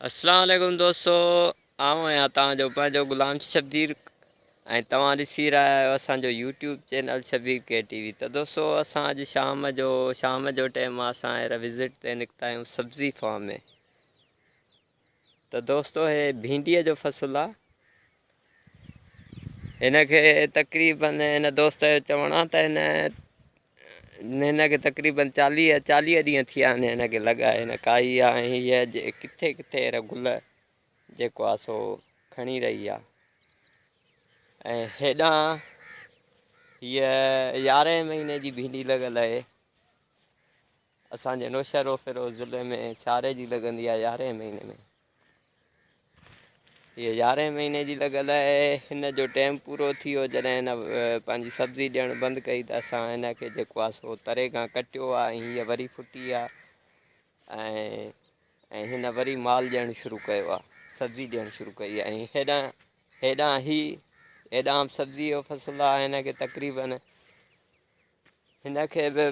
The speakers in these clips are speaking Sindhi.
اسلام عليڪم دوستو آئون آهيان توهان جو پنهنجو غلام شبير ۽ توهان ڏسي رهيا آهيو اسان جو YouTube channel Shabbir K T V ته دوستو اسان اڄ شام جو ٽائيم آهي اسان هينئر وزٽ تي نڪتا آهيون سبزي فارم ۾ ته دوستو هي ڀينڊيء جو فصل آهي هن کي تقريبن هن دوست جو چوڻ آهي ته هن کي تقريبن 40 ڏينهن ٿي ويا آهن هن کي لڳائي هن ڪائي آهي ۽ هيء ڪٿي ڪٿي هينئر گل جيڪو آهي سو کڻي رهي آهي ۽ هيڏانهن هيء 11 مهيني جي ڀينڊي لڳل آهي. اسانجي نوشهروفيروز ضلعي ۾ سياري جي لڳندي آهي 11 مهيني ۾. هيء 11 مهيني جي لڳل آهي. هن جو ٽيم پورو ٿي ويو جڏهن هن پنهنجي سبزي ڏيڻ بند ڪئي ته اسان هن کي جيڪو آهي سو تري کان ڪٽيو آهي ۽ هيء وري ڦٽي آهي ۽ هن وري مال ڏيڻ شروع ڪيو آهي، سبزي ڏيڻ شروع ڪئي آهي. ۽ هيڏانهن هي هيڏانهن به سبزي جو فصل آهي. هن کي تقريبن هن کي به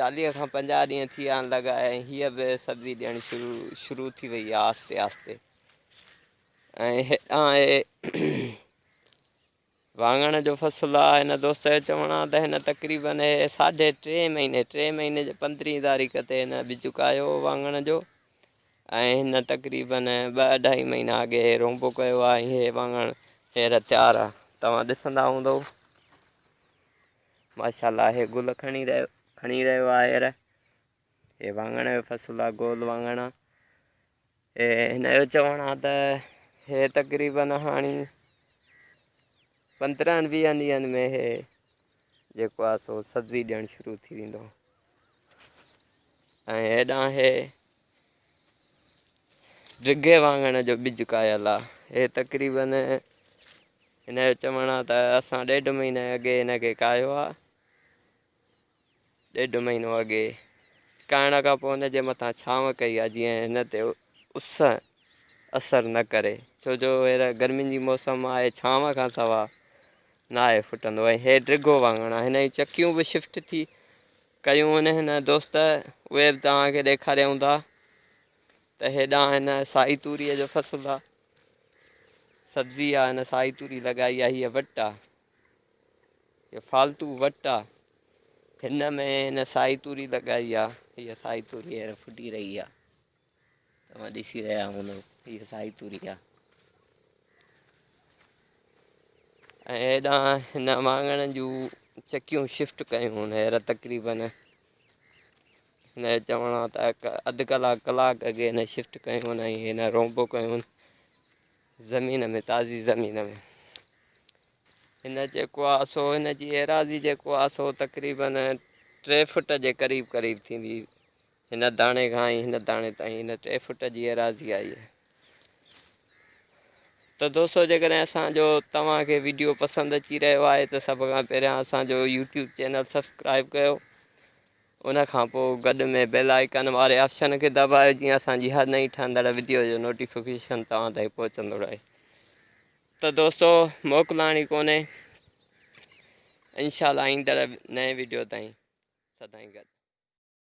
40 کان 50 ڏينهن ٿي ويا آهن لڳائي ۽ هيء به سبزي ڏيڻ شروع ٿي وئي آهي آهستي آهستي. ۽ هيڏانهن آهي واڱڻ جو فصل آهي. هن دوست جو چوڻ آهي ته هن تقريبن هي ساڍي ٽي مهيني، ٽي مهيني جي 15 تاريخ تي هن ٻج ڪاهيو هو واڱڻ جو ۽ هن تقريبن ٻه اڍائي مهينا اڳي هي رونبو ڪيو آهي ۽ هي واڱڻ هينئر تيار آهي. توهان ڏسندا هوندؤ ماشاءالله هي گل کڻي رهيو آهي هينئر. هي واڱڻ جو فصل آهي، گول واڱڻ آهي. هي هن جو چوڻ آهي ته هي تقريبن هاڻي 15 20 ڏينهن ۾ هي جيڪو آهي سو سبزي ڏيڻ شروع ٿي ويندو. ۽ هيڏانهن هي ڊگهي واڱڻ جو ٻج ڪايل آهي. هي تقريبن هن جو چوڻ آهي ته اسان ڏيڍ مهيني اڳي هن کي ڪاهيو آهي. ڏيڍ مهينو اڳي ڪاهڻ کان پوء هن جي مٿان ڇانو ڪئي آهي جيئن هن تي اس اثر نه ڪري، ڇو جو هينئر گرمين جي موسم آهي، ڇانو کان سوا ناهي ڦٽندو. ۽ هي ڊگهو واڱڻ آهي. هن جون چڪيون به شفٽ ٿي ڪيون آهن هن دوست، اهي به توهان کي ڏيکاريون ٿا. ته هيڏانهن هن سائي توريء جو فصل آهي، سبزي آهي، هن سائي توري لڳائي آهي. هيء وٽ آهي، هيء فالتو وٽ آهي، هن ۾ هن سائي توري لڳائي آهي. هيء سائي توري هينئر ڦٽي رهي آهي، توهان ڏسي رهيا هوندؤ، هيء سائي توري آهي. ۽ هيڏانهن هن واڱڻ جون چڪيون شفٽ ڪيون هن هينئر تقريبن هن جو چوڻ آهي ته اڌ ڪلاڪ ڪلاڪ اڳي هن شفٽ ڪيون آهن ۽ هن رونبو ڪيون زمين ۾، تازي زمين ۾. هن جيڪو آهي سو هن جي ايراضي جيڪو آهي سو تقريبن 3 فٽ جي قريب قريب ٿيندي. هن داڻي کان ۽ هن داڻي تائين هن 3 فٽ جي ايراضي آئي آهي. ته دوستو جيڪڏهن اسان جو توهان کي ويڊيو پسند اچي رهيو آهي ته سڀ کان پهريان اسان جو يوٽيوب چينل سبسڪرائب ڪيو، ان کان پوء گڏ ۾ بيل آئيڪن واري آپشن کي دٻايو جيئن اسان جي هر نئين ٺهندڙ ويڊيو جو نوٽيفڪيشن توهان تائين پهچندو رهي. ته دوستو موڪلاڻي ڪونهي، انشاءالله ايندڙ نئين ويڊيو تائين سدائين گڏ.